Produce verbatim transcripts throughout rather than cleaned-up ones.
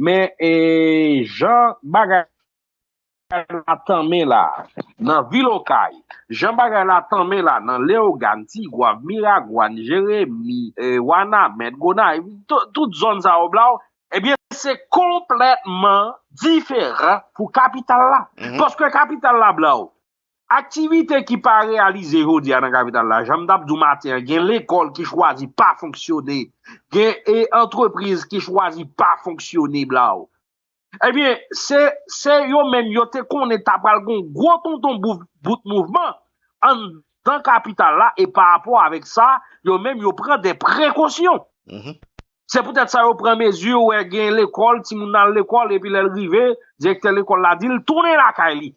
Men e, jan bagay la tanmen la nan vil Okay, jan bagay la tanmen la nan Leyogàn, Tigwav, Miragwàn, Jeremi, e, Wanament, Gonayiv, tout, tout zòn sa yo, Blaw, ebyen, se konplètman diferan pou kapital la. Paske kapital la, Blaw, aktivite ki pa reyalize jodi a nan kapital la, jan m t ap di w maten an, gen lekòl ki chwazi pa fonksyone, gen e antrepriz ki chwazi pa fonksyone, Blaw. Ebyen, se, se yo menm yo te konnen ta pral gon gwo tonton bout, bout mouvman anndan kapital la, e pa rapò avèk sa, yo menm yo pran de prekosyon. Se poutèt sa yo pran mezi, ou wè gen lekòl, timoun nan al lekòl, epi lè l rive, direktè lekòl la di l tounen lakay li.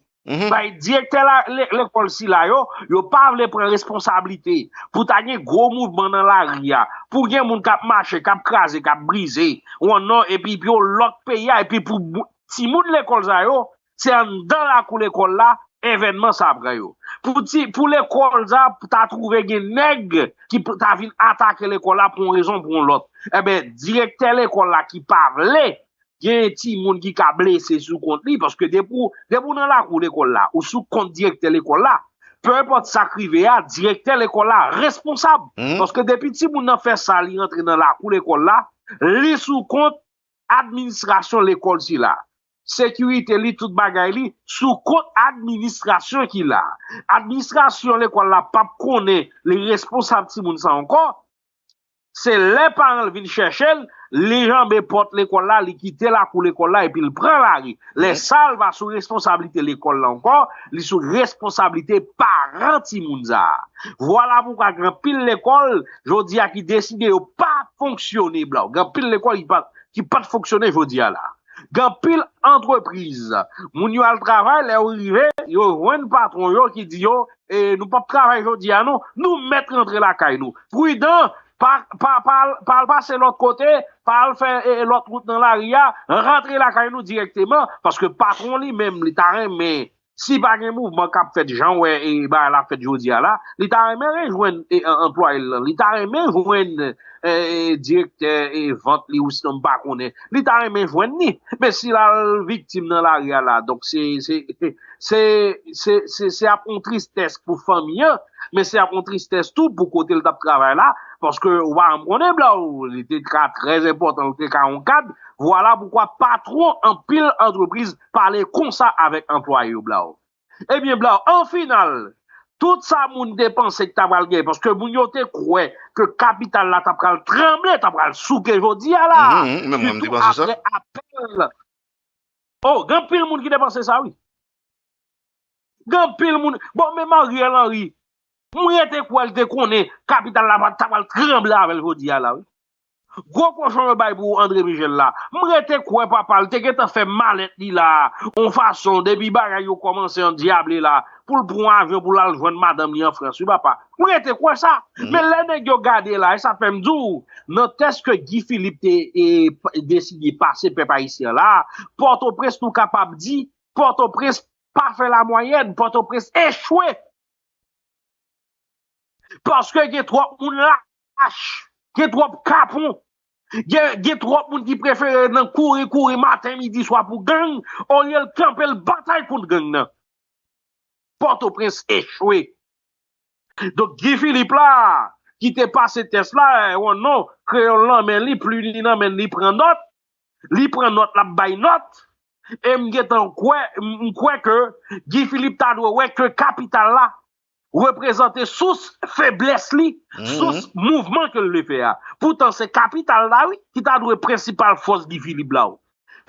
Bay direktè la, le- lekòl sila yo, yo pa vle pran responsablite pou ta gen gwo mouvman nan lari a, pou gen moun k ap mache, k ap kraze, k ap brize, ou non, epi pou yon lòt peyi a, epi pou bou- timoun lekòl sa yo, se anndan lakou lekòl la, evènman sa pran yo. Pou ti, pou lekòl sa, pou ta twouve gen nèg ki pou ta vin atake lekòl la pou yon rezon, pou yon lòt. Enben, direktè lekòl la ki pa vle gen timoun ki ka blese sou kont li, paske depi w, depi w nan lakou lekòl la, ou sou kont direktè lekòl la, pe enpòt sa k rive a, direktè lekòl la responsab. Paske depi timoun nan fè sa, li rantre nan lakou lekòl la, li sou kont administrasyon lekòl sila. Sekirite li, tout bagay li, sou kont administrasyon ki la. Administrasyon lekòl la p ap konnen li responsab timoun sa ankò. Se lè paran l vin chèche l, li janbe pòt lekòl la, li kite lakou lekòl la epi l pran lari. Lè sa, l pa sou responsablite lekòl la ankò, li sou responsablite paran timoun sa a. Vwala poukwa gen anpil lekòl jodi a ki deside yo pa fonksyone, Blaw. Gen anpil lekòl ki pa, ki pa t fonksyone jodi a la. Gen anpil antrepriz. Moun yo al travay, lè yo rive, yo jwenn patwon yo ki di yo, e, nou p ap travay jodi a non, nou mèt rantre lakay nou. Pridan, pa, pa, pa, al- pa al pase lòt kote, pa al fè e, lòt wout nan lari a, rantre lakay nou dirèkteman, paske patwon li menm, li ta renmen, si pa gen mouvman k ap fèt jan w wè e bagay la fèt jodi a la, li ta renmen rejwenn e, an- anplwaye l lan, li ta renmen jwenn e, direktè e, vant li, ou sinon m pa konnen, li ta renmen jwenn li. Men si l al viktim nan lari a la, donk se, se, se, se, se, se ap yon tristès pou fanmi an, men se ap yon tristès tou pou kote l t ap travay la, paske ou pa janm konnen, Blaw, li te ka trè enpòtan, li te ka yon kad. Vwala poukwa patwon anpil antrepriz pale konsa avèk anplwaye yo, Blaw. Ebyen, Blaw, an final, tout sa moun te panse k ta pral gen, paske moun yo te kwè ke kapital la ta pral tranble, ta pral souke jodi a la. Sitou apre apèl. Oh, gen anpil moun ki te panse sa, wi. Gen anpil moun. Bon, menm Ariel Henry, m rete kwè l te konnen kapital la pa ta pral tranble avè l jodi a la, wi. Gwo kochon yo bay pou André Michel la, m rete kwè papa l te gentan fè malèt li la, yon fason, depi bagay yo kòmanse andyable la, pou l pran yon avyon pou l al jwenn madanm li an Frans, wi papa. M rete kwè sa. Men lè nèg yo gade la, e sa fè m di w, nantèske Guy Philippe te e, deside pase pèp ayisyen an la, Pòtoprens, nou kapab di, Pòtoprens pa fè lamwayèn, Pòtoprens echwe. Paske gen twòp moun lach, gen twòp kapon, gen, gen twòp moun ki prefere nan kouri, kouri maten, midi, swa pou gang, olye l kanpe l batay kont gang nan. Pòtoprens echwe. Donk, Guy Philippe la, ki te pase tès la, e, wè non, kreyòl nan men li, plim li nan men li, pran nòt. Li pran nòt, l ap bay nòt. E m gentan kwè, m m kwè ke Guy Philippe ta dwe wè ke kapital la reprezante sous feblès li, sous mouvman ke l vle fè a. Poutan, se kapital la, wi, ki ta dwe prensipal fòs Guy Philippe la, wi.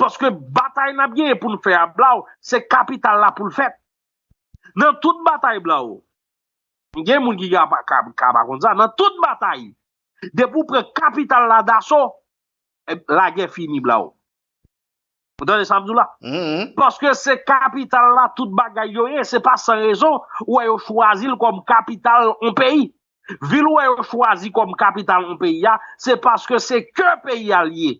Paske batay n ap genyen pou n fè a, Blaw, se kapital la pou l fèt. Nan tout batay, Blaw, gen moun ki ka pa, ka, ka pa konn sa. Nan tout batay, depi w pran kapital la daso, e, lagè fini, Blaw. Ou tande sa m di w la? Paske se kapital la tout bagay yo ye. Se pa san rezon ou wè yo chwazi l kòm kapital yon peyi. Vil ou wè yo chwazi kòm kapital yon peyi a, se paske se kè peyi a l ye.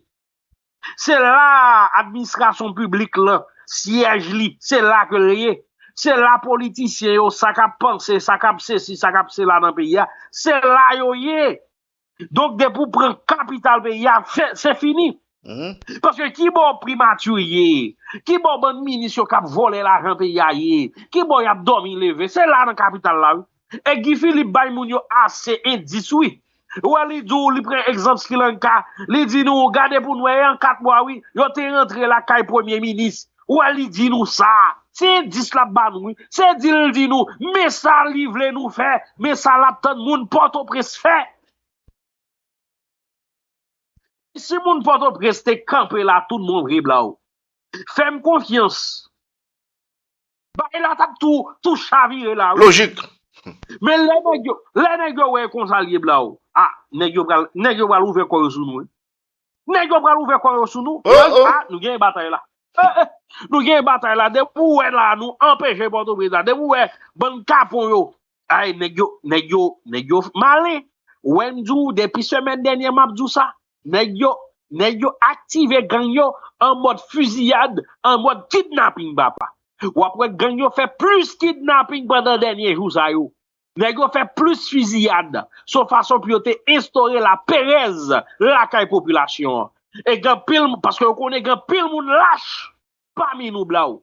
Se la administrasyon piblik lan, syèj li, se la ke l ye. Se la politisyen yo, sa k ap panse, sa k ap sesi, sa k ap sela nan peyi a, se la yo ye. Donk, depi w pran kapital peyi a, se, se fini. Paske ki bò primati ye? Ki bò bann minis yo k ap vòlè lajan peyi a ye? Ki bò y ap dòmi leve? Se la nan kapital la, wi. E Guy Philippe bay moun yo ase endis, wi. Ou wè, li di w, li pran egzanp Sri Lanka, li di nou, gade pou n wè, e an kat mwa, wi, yo te rantre lakay premye minis. Ou wè, li di nou sa. Se endis l ap ba nou, wi. Se di l di nou, men sa li vle nou fè, men sa l ap tann moun Pòtoprens fè. Si moun Pòtoprens te kanpe la, tout moun vre Blaw. Fè m konfyans. Bagay la t ap tou, tou chavire la, wi. Lojik. Men lè nèg yo, lè nèg yo wè konsa l ye Blaw. A, nèg yo pral, nèg yo pral ouvè kò yo sou nou, wi. Nèg yo pral ouvè kò yo sou nou. Oh, oh. A, nou gen batay la. Eh, eh, nou gen batay la. Depi w wè la, nou anpeche Pòtoprens la. Depi w wè bann kapon yo, ay, nèg yo, nèg yo, nèg yo malen. Wè m di w, depi semèn dènyè, m ap di w sa. Nèg yo, nèg yo aktive gang yo an mòd fiziyad, an mòd kidnaping, papa. W ap wè gang yo fè plis kidnaping pandan dènye jou sa yo. Nèg yo fè plis fiziyad. Se yon fason pou yo te enstore laperèz lakay popilasyon an. E gen anpil, paske yo konnen gen anpil moun lach pami nou Blaw.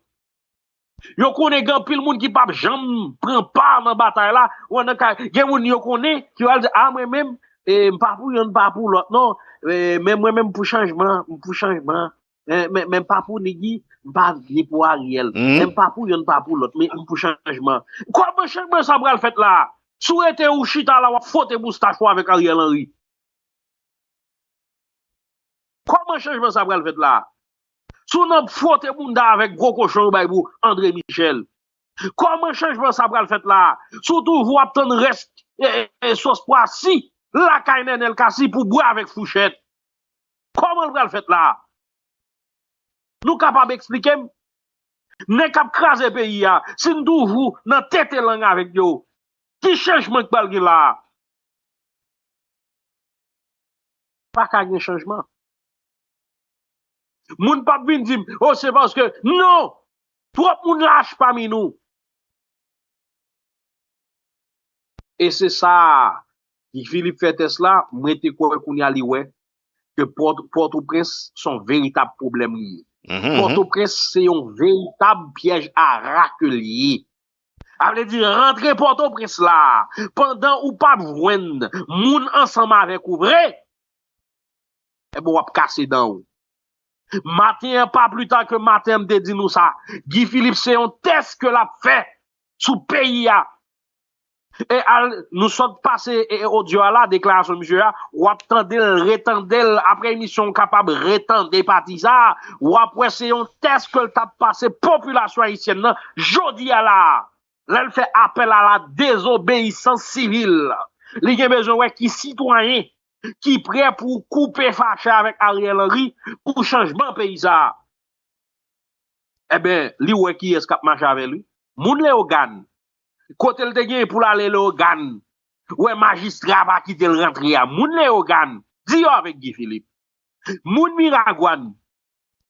Yo konnen gen anpil moun ki p ap janm pran pa nan batay la. Ou nan kay, gen moun yo konnen ki pral di, a, mwen menm, e, m pa pou yonn, m pa pou lòt, non. E, men mwen menm, m pou chanjman, m pou chanjman. Men, men, men m pa pou ni Guy, m pa ni pou Ariel. Men m pa pou yonn, m pa pou lòt, men m pou chanjman. Kòman chanjman sa pral fèt la? Si w rete ou chita la, w ap fwote moustach ou avèk Ariel Henry. Kòman chanjman sa pral fèt la? Si w nan fwote bounda avèk gwo kochon yo bay pou André Michel. Kòman chanjman sa pral fèt la? Si w toujou ap tann rès, e, e, e, sòs pwa si lakay Nènèl Cassy pou bwè avèk fouchèt. Kòman l pral fèt la? Nou kapab eksplike m? Nèg k ap kraze peyi a, si n toujou nan tete lang avèk yo, ki chanjman k pral gen la a? Pa ka gen chanjman. Moun p ap vin di m, o, se paske, non! Twòp moun lach pami nou. E se sa, Guy Philippe fè tès la, mwen te kwè kounye a li wè ke Pòt-, Pòtoprens se yon veritab pwoblèm li ye. Pòtoprens se yon veritab pyèj a ra ke li ye. A vle di, rantre Pòtoprens la, pandan ou p ap jwenn moun ansanm avèk ou vre, ebyen, w ap kase dan ou. Maten an, pa pli ta ke maten an, m te di nou sa. Guy Philippe, se yon tès ke l ap fè sou peyi a. E al, nou sot pase, e, e, odyo a la, deklarasyon misye a, w ap tande l, retande l. Apre emisyon, w kapab retande pati sa a. W ap wè se yon tès ke l t ap pase popilasyon ayisyèn nan jodi a la a. Lè l fè apèl a la dezobeyisans sivil, li gen bezwen wè ki sitwayen ki prè pou koupe fache avèk Ariel Henry pou chanjman peyi sa a. Ebyen, li wè kiyès k ap mache avè l, wi. Moun Leyogàn, kote l te genyen pou l ale Leyogàn, wè majistra pa kite l rantre a. Moun Leyogàn, di yo avèk Guy Philippe. Moun Miragwàn,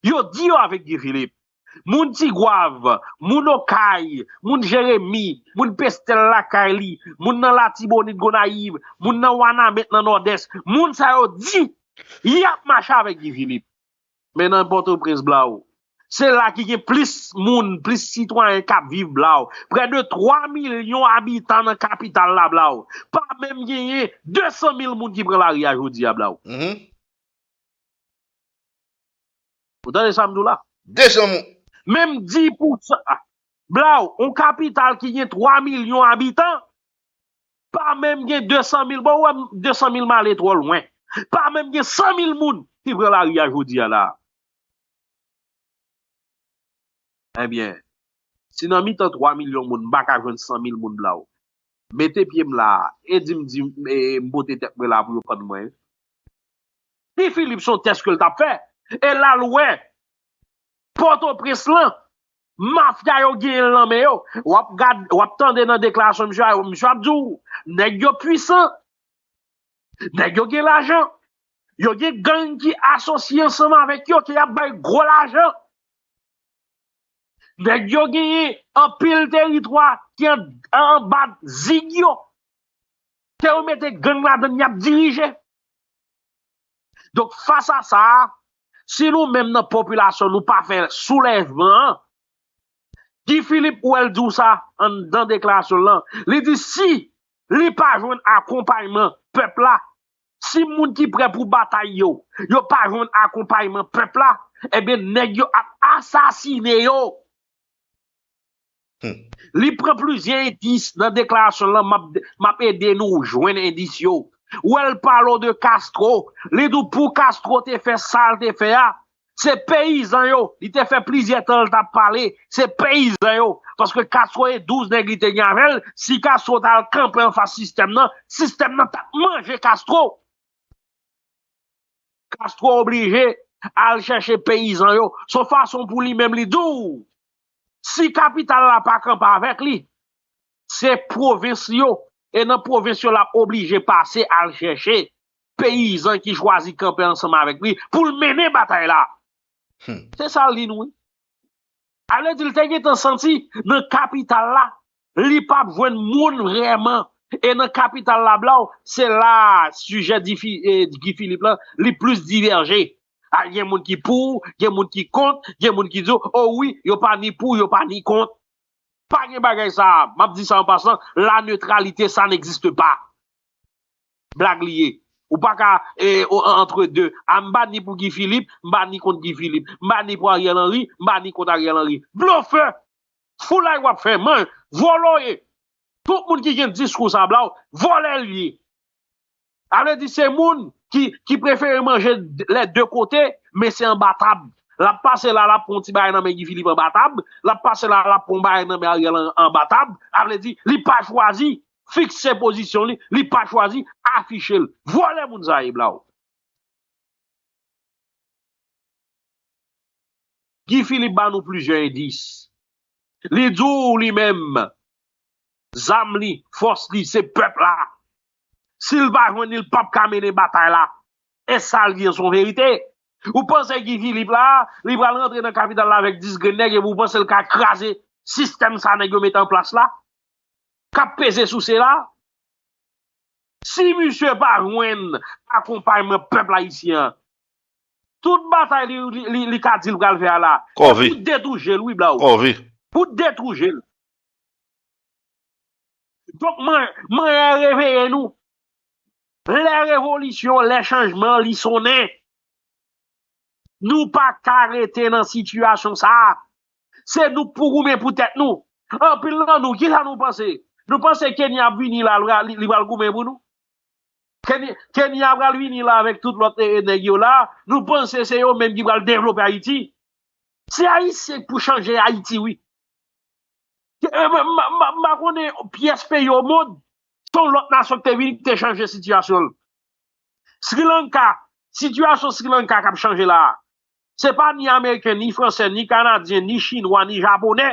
yo di yo avèk Guy Philippe. Moun Tigwav, moun Okay, moun Jeremi, moun Pestèl lakay li, moun nan Latibonit Gonayiv, moun nan Wanament nan Nòdès, moun sa yo di y ap mache avèk Guy Philippe. Men nan Pòtoprens, Blaw, se la ki gen plis moun, plis sitwayen k ap viv, Blaw. Prè de twa milyon abitan nan kapital la, Blaw. Pa menm genyen de san mil moun ki pran lari a jodi a, Blaw. Ou tande sa m di w la? De san moun. Menm dis pousan. Blaw, yon kapital ki gen twa milyon abitan, pa menm gen de san mil. Bon, ou wè, de san mil m ale twò lwen. Pa menm gen san mil moun ki pran lari a jodi a la. Ebyen, si nan mitan twa milyon moun, m pa ka jwenn san mil moun, Blaw, mete pye m la a, e di m, di m, e, m pote tèt mwen la pou yo pann mwen. Guy Philippe se yon tès ke l t ap fè. E la l wè Pòtoprens lan, mafya yo genyen l nan men yo. W ap gad, w ap tande nan deklarasyon misye a, misye ap di w, nèg yo pwisan. Nèg yo gen lajan. Yo gen gang ki asosye ansanm avèk yo, ki ap bay gwo lajan. Nèg yo genyen anpil teritwa ki an, anba zig yo. Ke yo mete gang ladann, y ap dirije. Donk, fas a sa a, Si nou menm nan popilasyon nou pa fè soulèvman an, Guy Philippe, ou wè l di w sa anndan deklarasyon l lan, li di si li pa jwenn akonpayman pèp la, si moun ki prè pou batay yo, yo pa jwenn akonpayman pèp la, ebyen nèg yo ap asasine yo. Li pran plizyè endis nan deklarasyon l lan, m ap, m ap ede nou jwenn endis yo. Ou wè l pale w de Castro, li di w pou Castro te fè sa l te fè a, se peyizan yo, li te fè plizyè tan l t ap pale, se peyizan yo. Paske Castro e douz nèg li te gen avè l, si Castro t al kanpe anfas sistèm nan, sistèm nan t ap manje Castro. Castro oblije al chèche peyizan yo. Se yon fason pou li menm li di w, si kapital la pa kanpe avèk li, se pwovens yo. E nan pwovens yo l ap oblije pase al chèche peyizan ki chwazi kanpe ansanm avèk li pou l mennen batay la. Se sa l di nou wi. A vle di l te gentan santi nan kapital la, li p ap jwenn moun vrèman. E nan kapital la, Blaw, se la sijè Guy Philippe lan, li plis divèje. A, gen moun ki pou, gen moun ki kont, gen moun ki di w, o wi, yo pa ni pou, yo pa ni kont. Pa gen bagay sa a. M ap di sa an pasan, la neutralité, ça n'existe pas. Blag li ye. Ou pa ka e, o, an, entre deux. A, m pa ni pou Guy Philippe, m pa ni kont Guy Philippe. M pa ni pou Ariel Henry, m pa ni kont Ariel Henry. Blofè! Foulay w ap fè, manj, vòlò w ye. Tout moun ki gen diskou sa Blaw, vòlè l ye. A vle di se moun ki, ki prefere manje les deux côtés, men se anba tab. L ap pase la, l ap pran yon ti bagay nan men Guy Philippe anba tab, l ap pase la, l ap pran yon bagay nan men Ariel an, anba tab. A vle di, li pa chwazi fikse pozisyon li, li pa chwazi afiche l. Vòlè moun sa ye Blaw. Guy Philippe ba nou plizyè endis. Li di w li menm, zam li, fòs li, se pèp la. Si l pa jwenn li, l p ap ka mennen batay la. E sa l di an se yon verite. Ou panse Guy Philippe la, li pral rantre nan kapital la avèk dis grenn nèg epi ou panse l ka kraze sistèm sa nèg yo mete an plas la? K ap peze sou sela? Si misye pa jwenn akonpayman pèp ayisyen an, tout batay li, li, li, li ka di l pral fè a la, se pou detwi je l wi Blaw. Pou detwi je l. Donk, mwen, mwen reveye nou. Lè revolisyon, lè chanjman, li sonnen. Nou pa ka rete nan sitiyasyon sa a. Se nou k pou goumen pou tèt nou. Anpil nan nou, kisa nou panse? Nou panse Kenya ap vini la, li, li pral goumen pou nou? Kenya, Kenya pral vini la avèk tout lòt e, e nèg yo la. Nou panse se yo menm ki pral devlope Ayiti? Se Ayisyen k pou chanje Ayiti, wi. M pa konnen pyès peyi o mond, se yon lòt nasyon ki te vini ki te chanje sitiyasyon l. Sri Lanka, sitiyasyon Sri Lanka k ap chanje la a, se pa ni Ameriken, ni Fransè, ni Kanadyen, ni Chinwa, ni Japonè,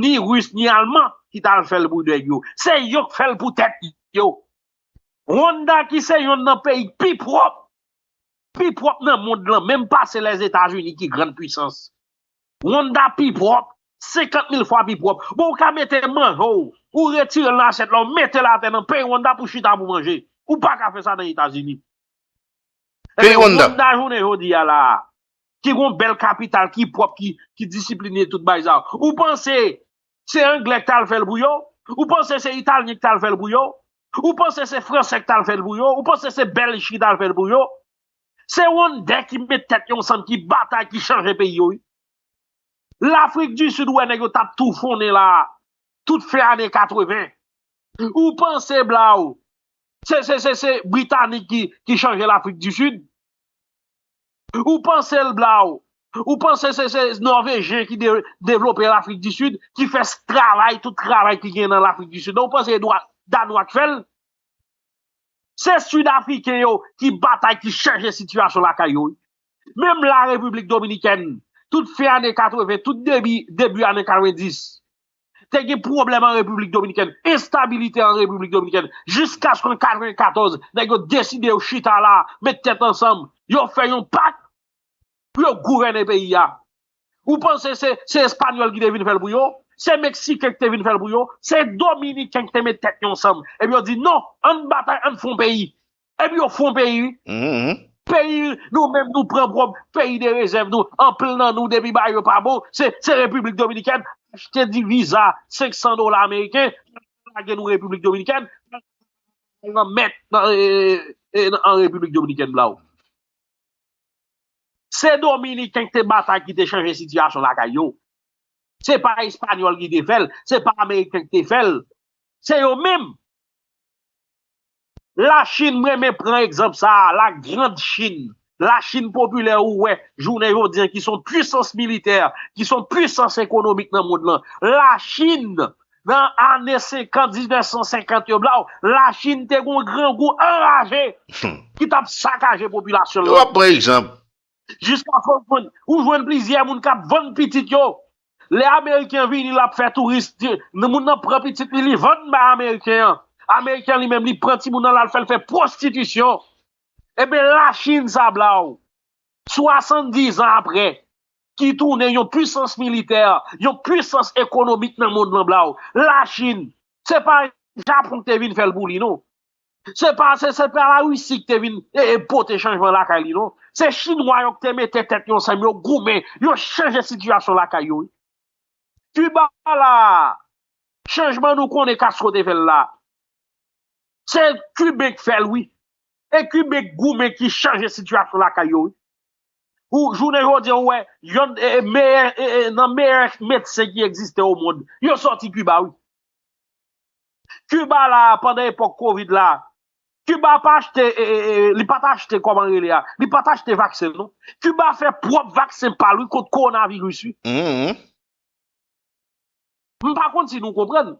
ni Ris, ni Alman ki t al fè l pou nèg yo. Se yo k fè l pou tèt yo. Rwanda ki se yonn nan peyi k pi pwòp, pi pwòp nan mond lan, menm pase Lèzetazini ki grann pwisans. Rwanda pi pwòp, senkant mil fwa pi pwòp. Bon, ou ka mete manje w, ou retire l nan asyèt la, ou mete l atè nan peyi Rwanda pou chita pou manje. Ou pa ka fè sa nan Etazini. Peyi Rwanda. Rwanda jounen jodi a la a, ki gon bèl kapital, ki pwòp, ki, ki disipline tout bagay sa yo. Ou panse se Anglè k t al fè l pou yo? Ou panse se Italyen k t al fè l pou yo? Ou panse se Fransè k t al fè l pou yo? Ou panse se Bèlj ki t al fè l pou yo? Se Rwandè ki met tèt yo ansanm, ki batay, ki chanje peyi yo, wi. Lafrik di Sid, ou wè nèg yo t ap toufonnen la a, tout fen ane katreven. Ou panse Blaw, se, se, se, se Britanik ki, ki chanje Lafrik di Sid? Ou panse l Blaw, ou panse se, se Nòvejyen ki de, devlope Lafrik di Sid, ki fè travay, tout travay ki gen nan Lafrik di Sid? Ou panse se Danwa k fè l? Se Sid Afriken yo ki batay, ki chanje sitiyasyon lakay yo, wi. Menm la Repiblik Dominikèn, tout fen ane katreven, tout debi, debi ane katrevendis, te gen pwoblèm an Repiblik Dominikèn, enstabilite an Repiblik Dominikèn, jiskaske an katrevenkatòz, nèg yo deside yo chita la, met tèt ansanm, yo fè yon pak pou yo gouvène peyi a. Ou panse se, se Espanyòl ki te vin fè l pou yo? Se Meksiken ki te vin fè l pou yo? Se Dominiken ki te met tèt yo ansanm. Epi yo di, non, ann batay, ann fè yon peyi. Epi yo fè yon peyi, wi. Peyi nou menm nou pran pwòp peyi de rezèv nou. Anpil nan nou depi bagay yo pa bon, se se Repiblik Dominikèn achte di viza senk san dola ameriken, lage nou Repiblik Dominikèn, nan mèt nan, e, e, e, an Repiblik Dominikèn bla w. Se Dominiken ki te batay ki te chanje sitiyasyon lakay yo. Se pa Espanyòl ki te fè l, se pa Ameriken ki te fè l. Se yo menm. Lachin, m renmen pran egzanp sa a, la grande Chine. Lachin popilè ou wè, jounen jodi an, ki se yon pwisans militè, ki se yon pwisans ekonomik nan mond lan. Lachin, nan ane senkant, diznèf san senkant yo bla w, Lachin te gen yon grangou anraje ki t ap sakaje popilasyon l lan. W ap pran egzanp. Jiskaske w jwenn, ou jwenn plizyè moun k ap vann pitit yo. Lè Ameriken vini, l ap fè touris, di, moun nan pran pitit li, li vann bay Ameriken an. Ameriken an li menm, li pran timoun nan, l al fè l fè pwostitisyon. Ebyen, Lachin sa bla w, swasanndizan apre, ki tounen yon pwisans militè, yon pwisans ekonomik nan mond lan bla w. Lachin, se pa Japon ki te vin fè l pou li, non. Se pa, se, se pa Larisi ki te vin e, e, pote chanjman lakay li, non. Se Chinwa yo ki te mete tèt yo ansanm, yo goumen, yo chanje sitiyasyon lakay yo, wi. Kiba la, chanjman nou konnen Castro te fè l la. Se Kiben k fè l, wi. E Kiben k goumen ki chanje sitiyasyon lakay yo, wi. Ou, jounen jodi an, ou wè, yonn e, e, meyè, e, e, nan meyè medsen ki egziste o mond, yo sòti Kiba, wi. Kiba la, pandan epòk Covid la, Kiba pa achte, e, e, e, li pa t achte, kòman rele a, li pa t achte vaksen, non. Kiba fè pwòp vaksen pa l, wi, kont kowonaviris, wi. M pa konn si nou konprann.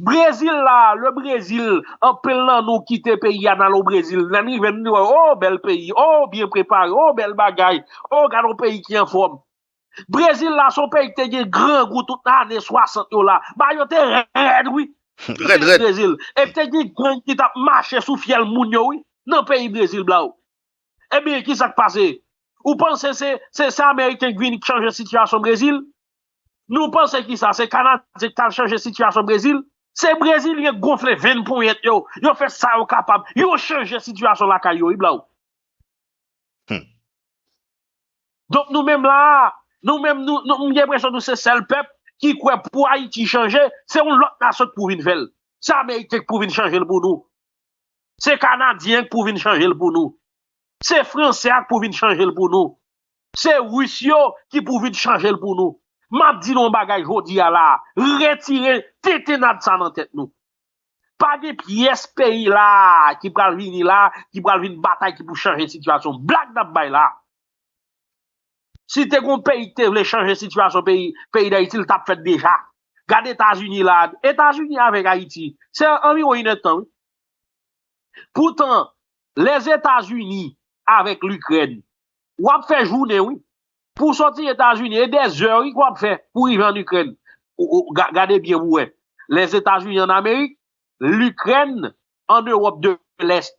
Brezil la, le Brezil, anpil nan nou kite peyi a, n al o Brezil. Lè n rive, n di, o, bèl peyi, o, byen prepare, o, bèl bagay, o, gade yon peyi ki anfòm. Brezil la, se yon peyi ki te gen grangou tout ane swasant yo la. Bagay yo te rèd, wi. Rèd, rèd. Brezil. Epi te gen gang ki t ap mache sou fyèl moun yo, wi. Nan peyi Brezil, bla w. Ebyen, ki sa k pase? Ou panse se, se, se Ameriken k vin chanje sitiyasyon Brezil? Nou panse ki sa? Se Kanadyen k t al chanje sitiyasyon Brezil? Se Brezilyen k gonfle venn ponyèt yo. Yo fè sa yo kapab. Yo chanje sitiyasyon lakay yo, wi, bla w. Hmm. Donk, nou menm la, nou menm, nou, nou, m gen enpresyon nou se sèl pèp ki kwè pou Ayiti chanje, se yon lòt nasyon k pou vin fè l. Se Ameriken k pou vin chanje l pou nou. Se Kanadyen k pou vin chanje l pou nou. Se Fransè a k pou vin chanje l pou nou. Se Ris yo ki pou vin chanje l pou nou. M ap di nou yon bagay jodi a la, retire tentennad sa nan tèt nou. Pa gen pyès peyi la ki pral vini la, ki pral vin batay, ki pou chanje sitiyasyon. Blag n ap bay la. Si te gen yon peyi ki te vle chanje sitiyasyon peyi, peyi Dayiti, l t ap fèt deja. Gade Etazini la. Etazini avèk Ayiti, se anviwon inèdtan, wi. Poutan, Lèzetazini avèk Likrèn, w ap fè jounen, wi. Pou w sòti Etazini, e dèzè, wi, k w ap fè pou w rive ann Ikrèn. Ou, ou, ga-, gade byen pou w wè. Lèzetazini ann Amerik, Likrèn ann Ewòp de Lès.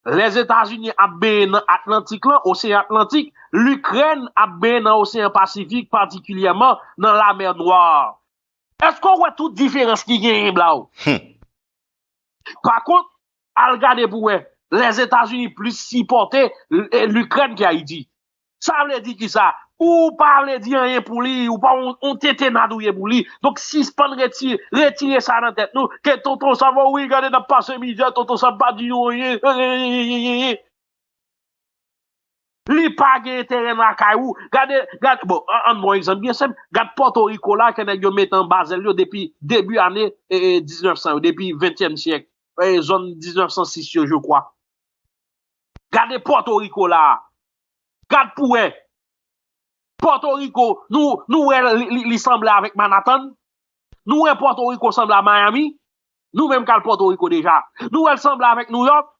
Lèzetazini ap benyen nan Atlantik lan, Oseyan Atlantik, Likrèn ap benyen nan Oseyan Pasifik, patikilyèman nan Lamè Nwa. Èske w wè tout diferans ki genyen, bla w? Hmm. Pa kont, al gade pou w wè, Lèzetazini plis sipòte, e, Likrèn ke Ayiti. Sa vle di ki sa? Ou pa vle di anyen pou li, ou pa yon, yon tentennad ou ye pou li. Donk, sispann retire, retire sa nan tèt nou, ke Tonton Sam, o wi, gade n ap pase mizè, Tonton Sam pa di nou anyen. Li pa gen enterè nan lakay ou. Gade, gade, bon, an, ann ba w egzanp byen senp. Gad Pòtoriko la, ke nèg yo mete anba zèl yo depi debi ane, e, e, diznèf san yo, depi ventyèm syèk, e, zòn diznèf san sis yo, je crois. Gade Pòtoriko la. Gad pou wè. Pòtoriko, nou, nou wè li, li, li sanble avèk Manhattan? Nou wè Pòtoriko sanble a Miami? Nou menm k al Pòtoriko deja. Nou wè l sanble avèk Nouyòk?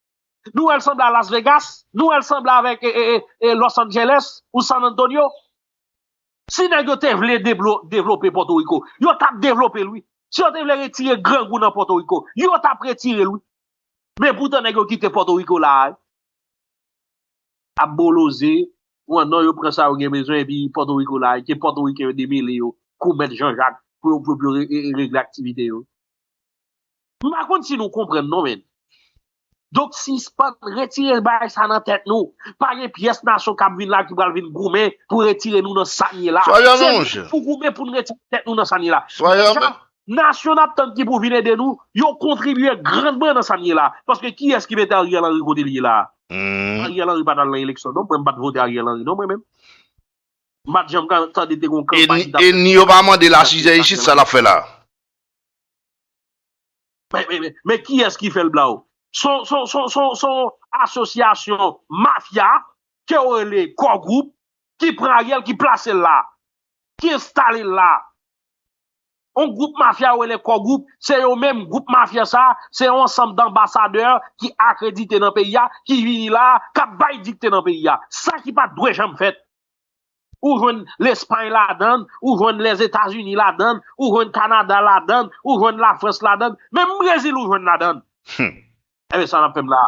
Nou wè l sanble a Las Vegas? Nou wè l sanble avèk, e, e, e, e, Los Angeles ou San Antonio? Si nèg yo te vle deblo-, devlope Pòtoriko, yo t ap devlope l, wi. Si yo te vle retire grangou nan Pòtoriko, yo t ap retire l, wi. Men poutan nèg yo kite Pòtoriko la a, ap boloze, w non, yo pran sa yo gen bezwen, epi Pòtoriko la a, ke Pòtoriken yo demele yo, kou mèt Janjak, pou yo, pou yo re-, re-, regle aktivite yo. M pa konn si nou konprann non, men. Donk, sispann retire bagay sa nan tèt nou. Pa gen pyès nasyon k ap vin la ki pral vin goumen pou retire nou nan sa n ye la. Se nou pou goumen pou n retire tèt nou nan sa n ye la. Deja, nasyon n ap tann ki pou vin ede nou, yo kontribye grandman nan sa n ye la. Paske kiyès ki mete Ariel Henry kote l ye la? Ariel Henry pa t al nan eleksyon, non. Mwen, m pa t vote Ariel Henry, non, mwen menm. M pa t janm ka tande te gon kanpay ki t ap fèt. E ni yo pa mande l asize isit, sa l ap fè la? Men, men, men, men kiyès ki fè l blaw? Son, son, son, son, son asosyasyon mafya ke yo rele Core Group ki pran Ariel, ki plase l la, ki enstale l la. On gwoup mafya yo rele Core Group, se yo menm gwoup mafya sa, se yon ansanm danbasadè ki akredite nan peyi a, ki vini la, k ap bay dikte nan peyi a. Sa ki pa t dwe janm fèt. Ou jwenn Lespay ladann, ou jwenn Lèzetazini ladann, ou jwenn Kanada ladann, ou jwenn Lafrans ladann, menm Brezil ou jwenn ladann. Ebyen, sa n ap fè m la.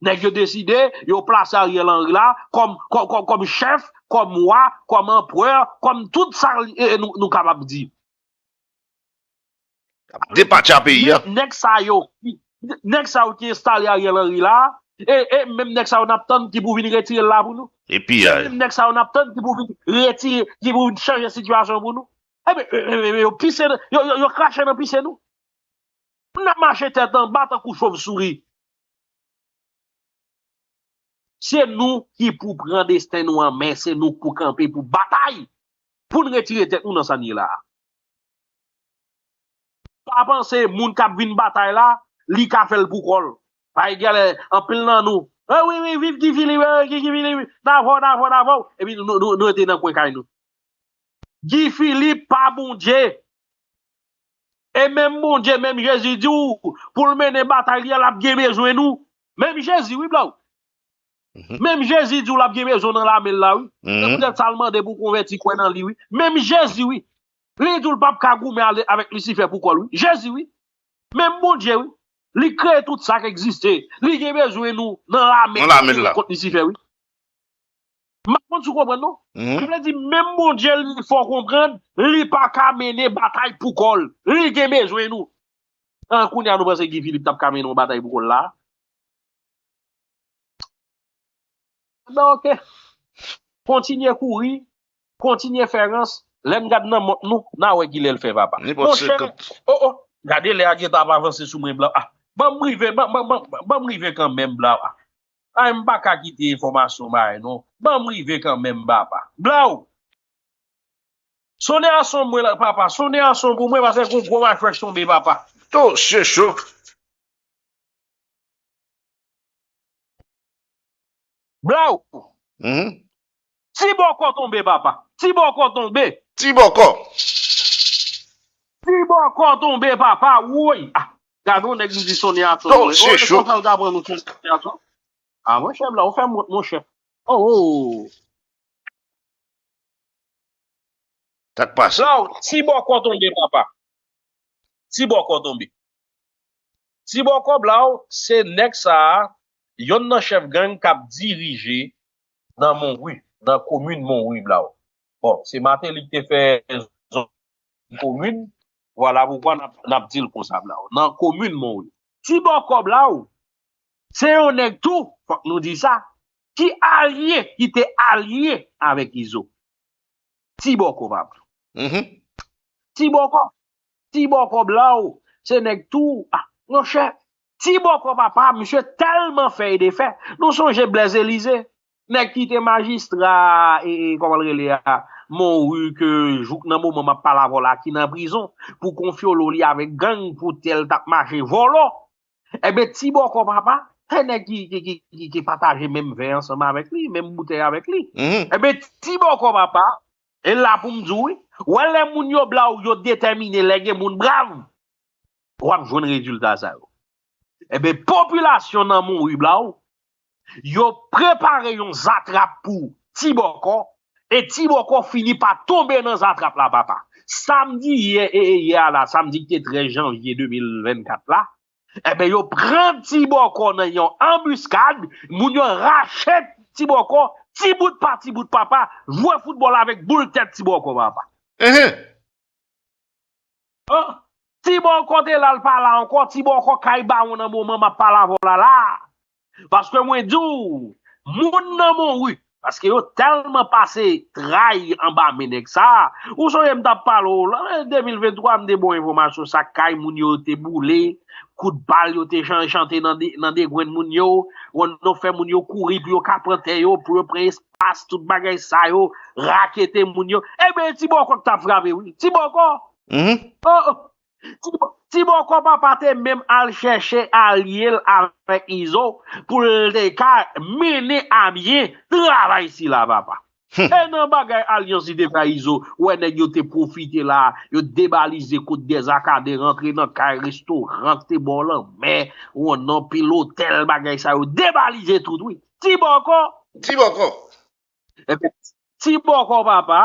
Nèg yo deside, yo plase Ariel Henry la kòm, kòm, kòm, kòm chèf, kòm wa, kòm anperè, kòm tout sa, e, e, nou, nou kapab di. Ap depatcha peyi a. Nèg sa yo, nèg sa yo ki enstale Ariel Henry la, e, e menm nèg sa yo n ap tann ki pou vin retire l la pou nou. E piyay. Menm nèg sa yo n ap tann ki pou vin retire, ki pou vin chanje sitiyasyon pou nou. Ebyen, e, e, e, yo pise, yo, yo, yo krache nan pise nou. N ap mache tèt anba tankou chovsouri. Se nou ki pou pran desten nou an men, se nou k pou kanpe pou batay, pou n retire tèt nou nan sa n ye la a. Pa panse moun k ap vin batay la, li ka fè l pou kò l. Pa egalè, anpil nan nou, "Ah wi, wi, viv Guy Philippe, eh, Guy, Guy Philippe, n avè w, n avè w, n avè w." Epi nou, nou, nou rete nan kwen kay nou. Guy Philippe pa Bondye. E menm Bondye, menm Jezi di w, pou l mennen batay li a, l ap gen bezwen nou. Menm Jezi, wi, blaw. Menm Jezi di w l ap gen bezwen w nan lame l la, wi. Se poutèt sa l mande pou w konvèti, kwè nan li, wi. Menm Jezi, wi. Li di w l p ap ka goumen ale avèk Lisifè pou kò l, wi. Jezi, wi. Menm Bondye, wi. Li kreye tout sa k egziste. Li gen bezwen nou nan lame l kont Lisifè, wi. M pa konn si w konprann, non. Sa vle di, menm Bondye, li fè w konprann, li pa ka mennen batay pou kò l. Li gen bezwen nou. An, kounye a, nou panse Guy Philippe t ap ka mennen yon batay pou kò l la? Ben, oke. Kontinye kouri, kontinye fè rans. Lè n gad nan mont nou, n a wè kilè l fè, papa. Monchè, oh, oh, gade lè a gentan ap avanse sou mwen, blan. Ah, ban m rive, ban, ban, ban, ban m rive kanmenm, blan. Ah, ay, m pa ka kite enfòmasyon bay, non. Ban m rive kanmenm, papa. Blaw! Sonnen a son mwen la, papa. Sonnen a son pou mwen, paske gon gwo machwè k tonbe, papa. To, se cho. Blaw! Ti bòkò tonbe, papa. Ti bòkò tonbe. Ti bòkò. Ti bòkò tonbe, papa. Woy! Ah, gade yon nèg nou di sonnen a son. To, se cho. Konsa yo ta pran nou sonnen a son. Ah, monchè, Blaw, ou fè m wont, monchè. Oh, oh. Sa k pase? Blaw, ti bòkò tonbe, papa. Ti bòkò tonbe. Ti bòkò, Blaw, se nèg sa a, yonn nan chèf gang k ap dirije nan Monwi, nan komin Monwi, Blaw. Bon, se Martelly ki te fè zòn komin, vwala poukwa n ap, n ap di l konsa, Blaw. Nan komin Monwi. Ti bòkò, Blaw, se yon nèg tou, fòk nou di sa, ki alye, ki te alye avèk Izo. Ti bòkò, papa. Ti bòkò. Ti bòkò, Blaw, se nèg tou. Ah, monchè. Ti bòkò, papa, misye tèlman fè e defè. Nou sonje Blaise Elysée, nèg ki te majistra, e, e, kòman l rele a, Monwi, ke jouk nan moman m ap pale avè w la, ki nan prizon, pou konfyolo li avèk gang, pou tèl t ap mache vòlò. Ebyen, ti bòkò papa, se nèg ki, ki, ki, ki, ki pataje menm vè ansanm avèk li, menm boutèy avèk li. Ebyen, ti bòkò papa, e la pou m di w, wi, wè lè moun yo Blaw, yo detèmine, lè gen moun brav, w ap jwenn rezilta sa yo. Ebyen, popilasyon nan Monwi Blaw, yo prepare yon zatrap pou ti bòkò, e ti bòkò fini pa tonbe nan zatrap la, papa. Samdi yè, e, e, yè a la, samdi ki te trèz janvye de mil vennkat la, ebyen, yo pran ti bòkò nan yon anbiskad, moun yo rache ti bòkò, ti bout pa ti bout, papa, jwe foutbòl avèk boul tèt ti bòkò, papa. An! Ti Bòkò te la, l pa la ankò. Ti Bòkò kay Bawon nan moman m ap pale avè w la la. Paske mwen di w, moun nan mouri. Paske yo tèlman pase tray anba men nèg sa. Ou sonje m t ap pale w, lan de mil venntwa, m te ba w enfòmasyon sa, kay moun yo te boule, kout bal yo te chan- chante nan de- nan degrenn moun yo, wonn nou fè moun yo kouri pou yo ka pran tè yo, pou yo pran espas, tout bagay sa yo, rakete moun yo. Ebyen, Ti Bòkò k t ap frape, wi. Ti Bòkò! Oh, oh. Ti Bò- Ti Bòkò papa te menm al chèche alye l avèk Izo pou l te ka mennen a byen travay sila, papa. E nan bagay alyans li te fè a Izo, wè nèg yo te pwofite la, yo debalize kout dèzakade, rantre nan kay, restoran ki te bò lanmè, wonn nan pil otèl, bagay sa yo, debalize tout, wi. Ti Bòkò! Ti Bòkò! Ebyen, Ti Bòkò papa,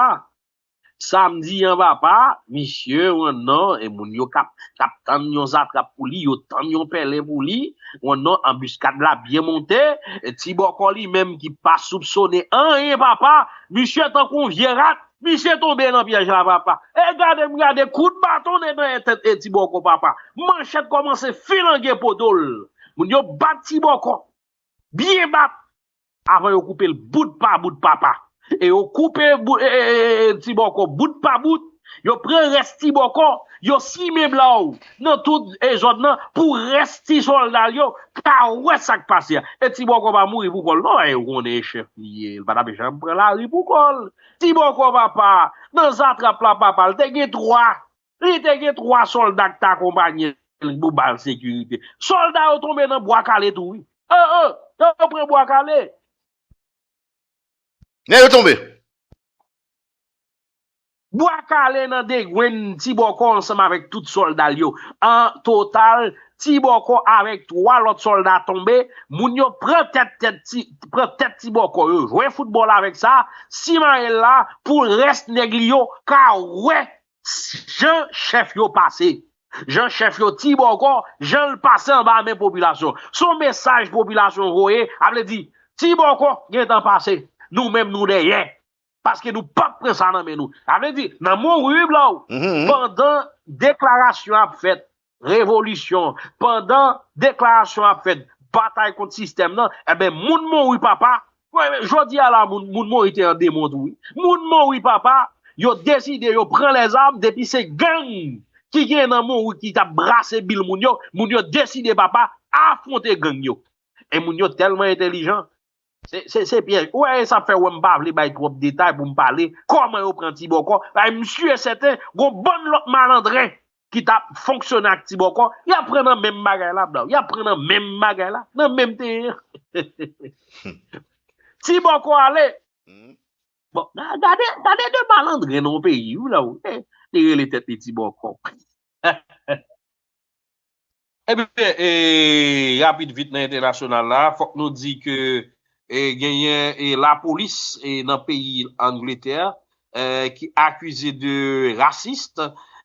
samdi an papa, misye, wonn nan, e moun yo k ap k ap tann yon zatrap pou li, yo tann yon pèlen pou li, wonn nan, anbiskad la byen monte, e Ti Bòkò li menm ki pa soupsone anyen papa, misye tankou yon vye rat, misye tonbe nan pyèj la papa. E gade m gade, kout baton nan tèt e Ti Bòkò papa, manchèt kòmanse filange poto l. Moun yo bat Ti Bòkò, byen bat, avan yo koupe l bout pa bout papa. E yo koupe bout, e, e, e, e, Ti Bòkò bout pa bout. Yo pran rès Ti Bòkò, yo simen Blaw nan tout e zòn nan pou rès ti sòlda l yo ka wè sa k pase a. E Ti Bòkò pa mouri pou kò l non, e ou konnen e chèf li ye, l pa t ap janm pran lari pou kò l. Ti Bòkò papa, nan zatrap la papa, l te gen twa. Li te gen twa sòlda k t akonpaye l pou ba l sekirite. Sòlda yo tonbe nan Bwa Kale tou, wi. Oh, oh, yo pran Bwa Kale. Nèg yo tonbe. Bwa Kale nan degrenn Ti Bòkò ansanm avèk tout sòlda l yo. An total, Ti Bòkò avèk twa lòt sòlda tonbe. Moun yo pran tèt, tèt ti, pran tèt Ti Bòkò. Yo jwe foutbòl avèk sa, simaye l la pou rès nèg li yo ka wè jan chèf yo pase. Jan chèf yo Ti Bòkò, jan l pase anba men popilasyon. Se yon mesaj popilasyon voye, a vle di, Ti Bòkò gentan pase. Nou menm nou dèyè. Paske nou p ap pran sa nan men nou. A vle di, nan mouri wi Blaw. Pandan deklarasyon ap fèt, revolisyon, pandan deklarasyon ap fèt, batay kont sistèm nan, ebyen, moun mouri papa. Jodi a la, moun, moun mouri te an demon tou, wi. Moun mouri papa, yo deside, yo pran lèzam, depi se gang ki gen nan mouri ki t ap brase bil moun yo, moun yo deside papa, afwonte gang yo. E moun yo tèlman entèlijan, se, se, se pyèj. Ou wè, e sa fè wè m pa vle bay twòp detay pou m pale kòman yo pran Ti Bòkò. Bay m si e sèten, gon bann lòt malandren ki t ap fonksyone ak Ti Bòkò, y ap pran nan menm bagay la, Blaw. Y ap pran nan menm bagay la, nan menm tenyen an. Ti Bòkò ale. Bon, ga- gade, gade de malandren nan yon peyi, wi, la, wi. Eh, li rele tèt li Ti Bòkò. Ebyen, e, rapid vit nan entènasyonal la, fòk nou di ke, e, genyen, e, lapolis, e, nan peyi Angletè, e, ki akize de rasis,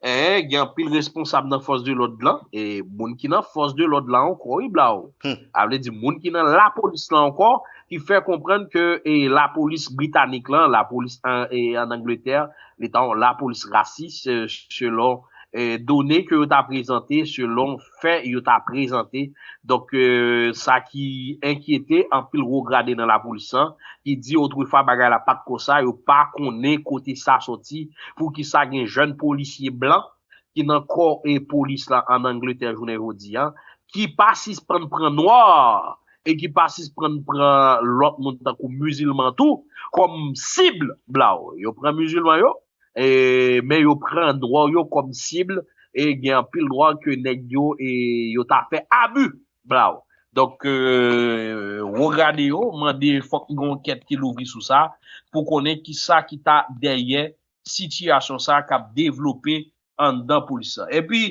e, gen anpil responsab nan fòs de lòd lan, e, moun ki nan fòs de lòd la ankò, wi, Blaw. A vle di, moun ki nan lapolis la ankò, ki fè konprann ke, e, lapolis britanik lan, lapolis an, e, an Angletè, li ta yon lapolis rasis, e, selon, e, done ke yo ta prezante, selon fè yo ta prezante. Donk, e, sa ki enkyete anpil wo grade nan lapolis lan, ki di otrefwa bagay la pa t konsa, yo pa konnen kote sa soti, poukisa gen jèn polisye blan ki nan kò e polis la an Angletè jounen jodi a, ki pa sispann pran nwa e ki pa sispann pran lòt moun tankou mizilman tou kòm sib Blaw. Yo pran mizilman yo, e, men yo pran nwa yo kòm sib, e gen anpil nwa ke nèg yo, e, yo ta fè abi Blaw. Donk, e, wo grade yo mande fòk gen yon ankèt ki louvri sou sa pou konnen kisa ki ta dèyè sitiyasyon sa k ap devlope anndan polis la. Epi,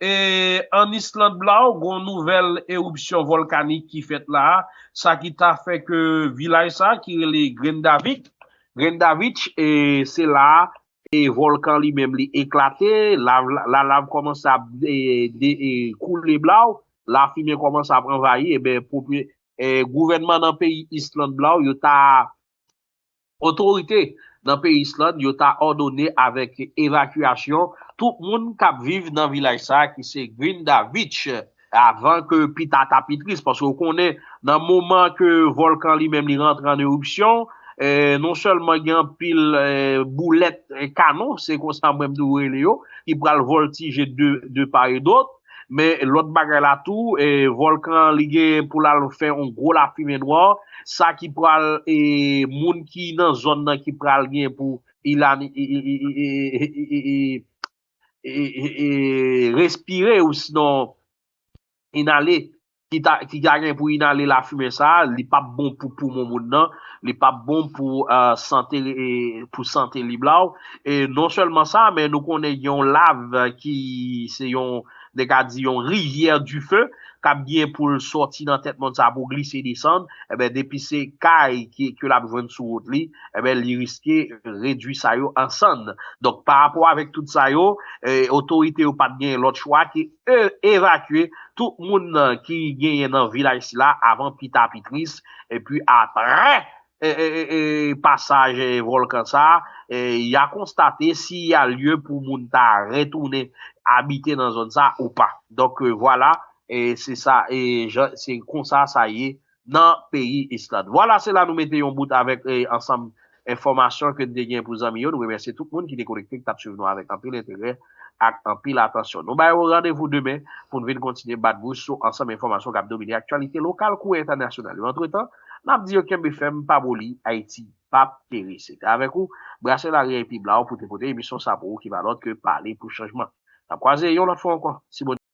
e, ann Island Blaw, gon nouvèl eripsyon vòlkanik ki fèt la a, sa ki ta fè ke vilaj sa ki rele Grindavik, Grindavik, e, se la a, e, vòlkan li menm li eklate, lav, lalav kòmanse ap, e, de, e, koule Blaw, lafimen kòmanse ap anvayi, e ben, popi-, e, gouvènman nan peyi Island Blaw, yo ta otorite nan peyi Island, yo ta òdone avèk evakyasyon tout moun k ap viv nan vilaj sa a ki se Grindavik, avan ke pita ta pi tris, paske w konnen nan moman ke vòlkan li menm li rantre an eripsyon, eh, non sèlman gen anpil eh, boulèt eh, kanon, se konsa mwen m tou rele yo, ki pral vòltije de, de pa e dòt, men lòt bagay la tou, eh, vòlkan an li gen pou l al fè yon gwo lafimen nwa, sa ki pral eh, moun ki nan zòn nan ki pral gen pou ilani, i, i, i, i, i, i, i, e, e, e, respire ou sinon inale, ki ta, ki ta gen pou inale lafimen sa a, li p ap bon pou poumon moun nan, li p ap bon pou uh, sante, e, pou sante li blaw. E non sèlman sa, men nou konnen yon lav ki se yon, de ka di yon rivyè dife, k ap gen pou l sòti nan tèt mòn sa a pou glise desann, ebyen depi se kay ki, ke l ap jwenn sou wout li, ebyen li riske redwi sa yo an sann. Donk pa rapò avèk tout sa yo, eh, otorite yo pa t gen lòt chwa ke e, evakye tout moun nan ki genyen nan vilaj sila avan pita pi tris, epi apre e, e, e, e, pasaj e, vòlkan sa, e, y a konstate si y a lye pou moun ta retounen abite nan zòn sa ou pa. Donk e, vwala, e, se sa, e, jan, se konsa sa ye nan peyi Island. Vwala, se la nou mete yon bout avèk e, ansanm enfòmasyon ke n te gen pou zanmi yo. Nou remèsye tout moun ki te konekte, ki t ap swiv nou avèk anpil enterè ak anpil atansyon. Nou ba yo randevou demen pou n vin kontinye bat bouch sou ansanm enfòmasyon k ap domine aktyalite lokal kou entènasyonal yo. Antretan, n ap di yo kenbe fèm, pa boli, Ayiti p ap peri. Se te avèk ou, Brasè Lari epi Blaw pou te pote emisyon sa pou ou ki pa lòt ke Pale pou Chanjman. N ap kwaze yon lòt fwa ankò, si Bondye